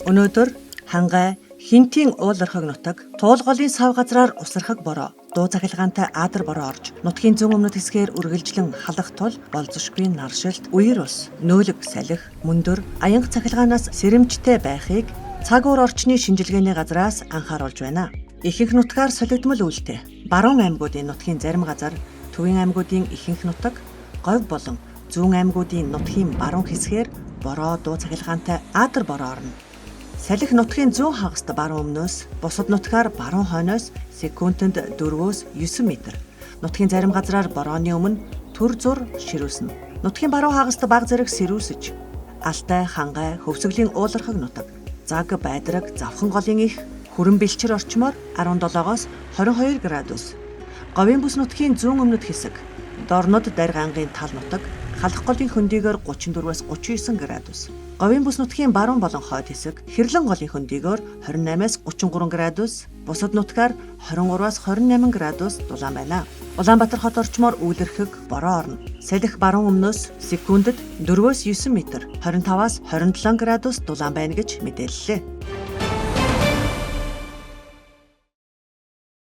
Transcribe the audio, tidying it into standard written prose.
Өнөөдөр Хангай Хинтийн уулархаг нутаг Туулголын сав газраар усархаг бороо, дуу цахилгаантай аадар бороо орж, нутгийн зүүн өмнөд хэсгээр үргэлжлэн халах тул болзошгүй наршилт, үер ус, нөөлөг салхи, мөндөр, аянга цахилгаанаас сэрэмжтэй байхыг цаг уур орчны шинжилгээний газраас анхааруулж байна. Ихэнх нутгаар солигдмол үүлтэй. Баруун аймагуудын нутгийн зарим газар, Төвийн аймагуудын ихэнх нутаг, Говь болон Зүүн аймагуудын нутгийн баруун хэсгээр бороо, дуу цахилгаантай аадар бороо орно. Салхи нутгийн зүүн хагаст баруун өмнөөс, бусад нутгаар баруун хойноос секундэд 4-өөс 9 метр. Нутгийн зарим газраар борооны өмнө түр зур ширүүснэ. Нутгийн баруун хагаст баг зэрэг сэрүүсэж, Алтай, Хангай, Хөвсгөлийн уулархаг нутаг, Заг, Байдраг, Завхан голын их хүрэн бэлчээр орчмоор 17-оос 22 градус. Говийн бүс нутгийн зүүн өмнөд хэсэг, Дорнод Дарь гангийн тал нутаг, Халах голын хөндийгөөр 34-өөс 39 градус. Говийн бүс нутгийн баруун болон хойд хэсэг, Хэрлэн голын хөндийгөөр 28-аас 33 градус, бусад нутгаар 23-аас 28 градус дулаан байна. Улаанбаатар хот орчмоор үүлэрхэг бороо орно. Салхи баруун өмнөөс секундэд 4-өөс 9 метр, 25-аас 27 градус дулаан байна гэж мэдээллээ.